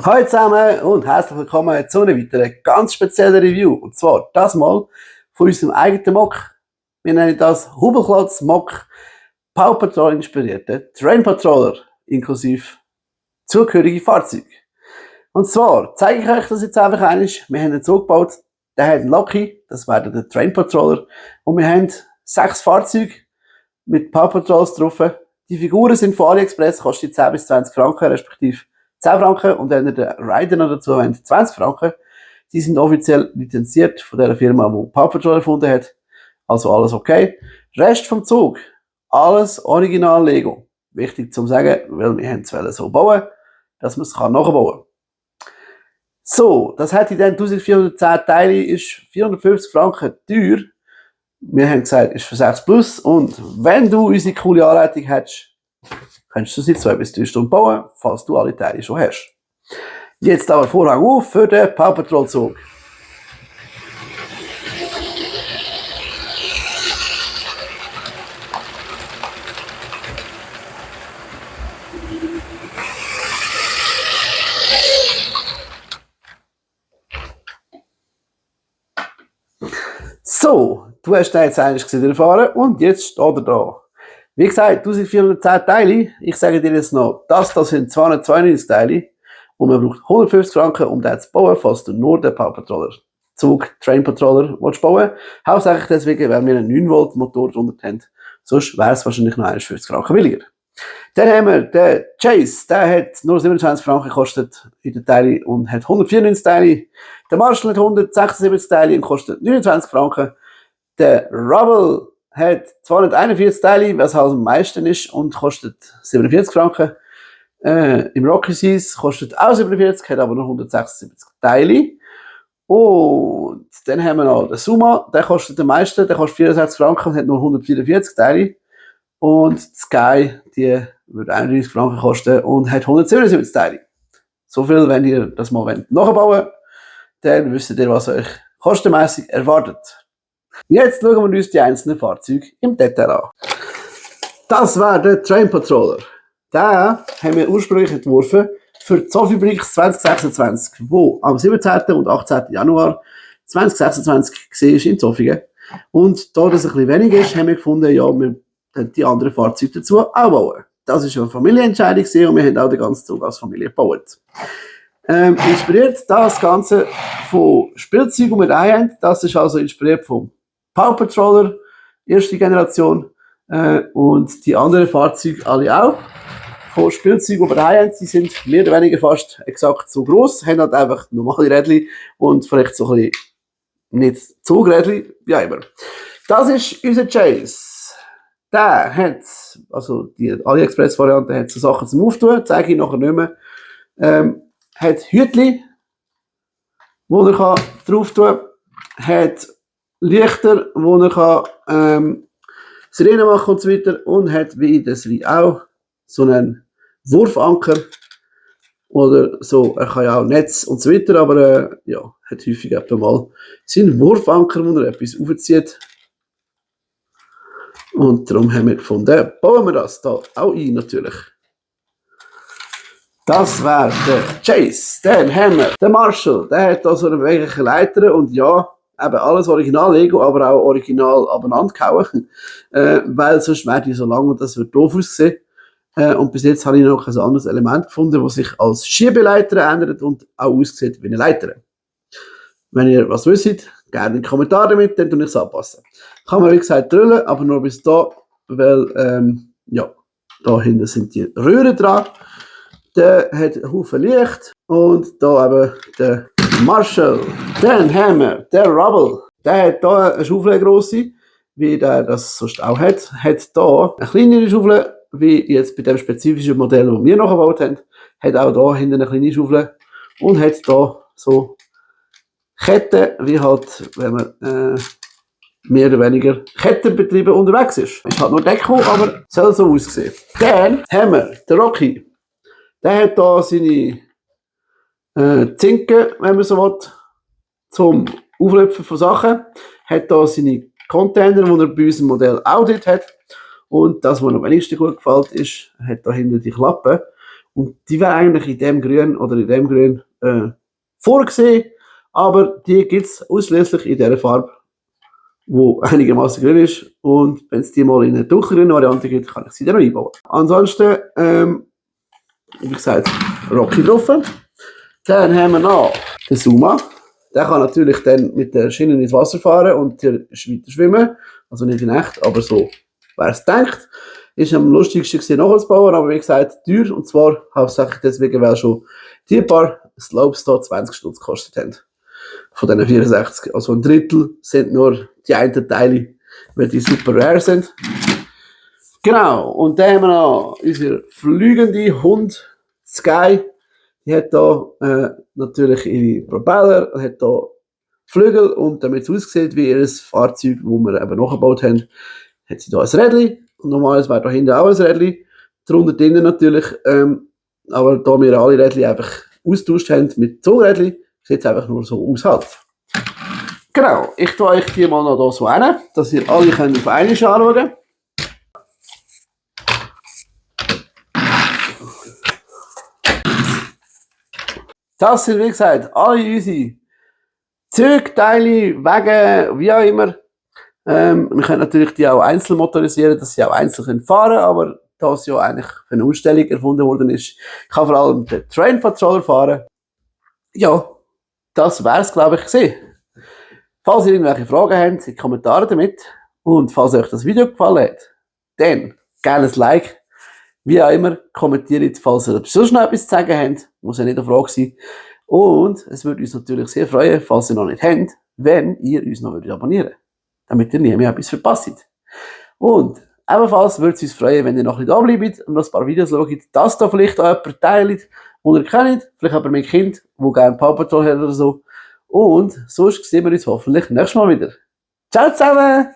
Hallo zusammen und herzlich willkommen zu einer weiteren ganz speziellen Review. Und zwar das mal von unserem eigenen Mock. Wir nennen das Hubelklotz Mock Power Patrol inspirierte Train Patroller inklusive zugehörige Fahrzeug. Und zwar zeige ich euch das jetzt einfach einmal. Wir haben einen Zug gebaut, der hat einen Loki, das wäre der Train Patroller. Und wir haben 6 Fahrzeuge mit Power Patrols drauf. Die Figuren sind von AliExpress, kosten 10 bis 20 Franken, respektive 10 Franken. Und wenn ihr den Rider noch dazu habt, 20 Franken. Die sind offiziell lizenziert von der Firma, die Power Patrol erfunden hat. Also alles okay. Rest vom Zug, alles original Lego. Wichtig zu sagen, weil wir haben es so bauen, dass man es nachbauen kann. So, das hätte dann 1410 Teile, ist 450 Franken teuer. Wir haben gesagt, ist für 6 plus. Und wenn du unsere coole Anleitung hättest, kannst du sie 2 bis 3 Stunden bauen, falls du alle Teile schon hast. Jetzt aber Vorhang auf für den Power Patrol Zug. So, du hast den jetzt eigentlich erfahren und jetzt steht er da. Wie gesagt, 1410 Teile. Ich sage dir jetzt noch, das sind 292 Teile und man braucht 150 Franken, um den zu bauen, falls du nur den Power Patroller Zug, Train Patroller willst bauen. Hauptsächlich deswegen, weil wir einen 9 Volt Motor drunter haben. Sonst wäre es wahrscheinlich noch 50 Franken billiger. Dann haben wir den Chase, der hat nur 27 Franken gekostet in den Teilen und hat 194 Teile. Der Marshall hat 176 Teile und kostet 29 Franken. Der Rubble hat 241 Teile, was halt am meisten ist und kostet 47 Franken. Im Rocky Seas kostet auch 47, hat aber noch 176 Teile. Und dann haben wir noch den Suma, der kostet am meisten, der kostet 64 Franken und hat nur 144 Teile. Und die Sky, die würde 31 Franken kosten und hat 177 Teile. So viel, wenn ihr das mal nachbauen wollt, dann wisst ihr, was euch kostenmäßig erwartet. Jetzt schauen wir uns die einzelnen Fahrzeuge im Detail an. Das war der Train Patroller. Den haben wir ursprünglich entworfen für die Sophie Bricks 2026, wo am 17. und 18. Januar 2026 war in Zofingen. Und da das ein bisschen weniger ist, haben wir gefunden, ja, wir die anderen Fahrzeuge dazu auch bauen. Das war eine Familienentscheidung und wir haben auch den ganzen Zug als Familie gebaut. Inspiriert das Ganze von Spielzeugen, die wir da haben. Das ist also inspiriert vom Power Patroller, erste Generation. Und die anderen Fahrzeuge alle auch. Von Spielzeugen, die wir da haben, die sind mehr oder weniger fast exakt so gross, haben halt einfach normale Rädchen und vielleicht so ein bisschen nicht Zugrädchen, wie immer. Das ist unser Chase. Der hat, also die AliExpress-Variante hat so Sachen zum Auftun, zeige ich nachher nicht mehr. Hat Hütli, wo er drauf tun kann, hat Lichter, wo er Sirenen machen und so weiter und hat wie das wie auch so einen Wurfanker oder so, er kann ja auch Netz und so weiter, aber ja, hat häufig etwa mal seinen Wurfanker, wo er etwas aufzieht. Und darum haben wir gefunden, bauen wir das da auch ein, natürlich. Das wäre der Chase. Dann haben wir den Marshall. Der hat da so eine bewegliche Leiter und ja, eben alles original Lego, aber auch original abeinander gehauen. Weil sonst wäre die so lang und das wird doof aussehen. Und bis jetzt habe ich noch ein anderes Element gefunden, das sich als Schiebeleiter ändert und auch aussieht wie eine Leiter. Wenn ihr was wisst, gerne einen Kommentar damit, dann tue ich es anpassen. Kann man wie gesagt drüllen, aber nur bis da, weil ja, da hinten sind die Röhren dran. Der hat einen Haufen Licht und da eben der Marshall. Dann haben wir den Rubble. Der hat hier eine Schaufel grosse, wie der das sonst auch hat. Hat hier eine kleinere Schaufel, wie jetzt bei dem spezifischen Modell, das wir nachgebaut haben. Hat auch hier hinten eine kleine Schaufel und hat hier so Ketten, wie halt, wenn man mehr oder weniger Kettenbetrieben unterwegs ist. Ist halt nur Deko, aber soll so aussehen. Dann haben wir den Rocky. Der hat hier seine Zinken, wenn man so will, zum Auflöpfen von Sachen. Hat hier seine Container, die er bei unserem Modell auch dort hat. Und das, was mir am wenigsten gut gefällt, ist, er hat da hinten die Klappe. Und die wäre eigentlich in dem Grün oder in dem Grün vorgesehen, aber die gibt es ausschließlich in dieser Farbe, wo einigermaßen grün ist. Und wenn es die mal in einer dunkelgrünen Variante gibt, kann ich sie dann noch einbauen. Ansonsten, wie gesagt, Rocky drauf. Dann haben wir noch den Suma. Der kann natürlich dann mit der Schiene ins Wasser fahren und weiter schwimmen. Also nicht in echt, aber so, wer es denkt. Ist am lustigsten gewesen nachzubauen, aber wie gesagt, teuer. Und zwar hauptsächlich deswegen, weil schon die paar Slopes da 20 Stutz gekostet haben. Von diesen 64. Also ein Drittel sind nur die einen Teile, weil die super rare sind. Genau. Und dann haben wir noch unsere fliegende Hund Sky. Die hat hier natürlich ihre Propeller, hat hier Flügel und damit es aussieht wie ihr Fahrzeug, das wir eben nachgebaut haben, hat sie hier ein Rädchen. Und normalerweise wäre da hinten auch ein Rädchen. Darunter drinnen natürlich, aber da wir alle Rädchen einfach austauscht haben mit Zugrädchen, sieht es einfach nur so aus halt. Genau, ich tue euch die mal noch hier so hin, dass ihr alle könnt auf einmal anschauen könnt. Das sind, wie gesagt, alle unsere Zugteile, Wege, wie auch immer. Wir können natürlich die auch einzeln motorisieren, dass sie auch einzeln fahren können, aber da es ja eigentlich für eine Ausstellung erfunden worden ist, kann vor allem der Train Patroller fahren. Ja, das wäre es, glaube ich, gewesen. Falls ihr irgendwelche Fragen habt, sind Kommentare damit. Und falls euch das Video gefallen hat, dann gerne ein Like. Wie auch immer, kommentiert, falls ihr sonst noch etwas zu sagen habt. Muss ja nicht eine Frage sein. Und es würde uns natürlich sehr freuen, falls ihr noch nicht habt, wenn ihr uns noch abonnieren würdet. Damit ihr nie mehr etwas verpasst. Und ebenfalls würde es uns freuen, wenn ihr noch ein bisschen da bleibt und noch ein paar Videos schaut, dass da vielleicht auch jemand teilt, den ihr kennt, vielleicht aber mit Kind, wo gerne Paw Patrol hat oder so. Und sonst sehen wir uns hoffentlich nächstes Mal wieder. Ciao zusammen!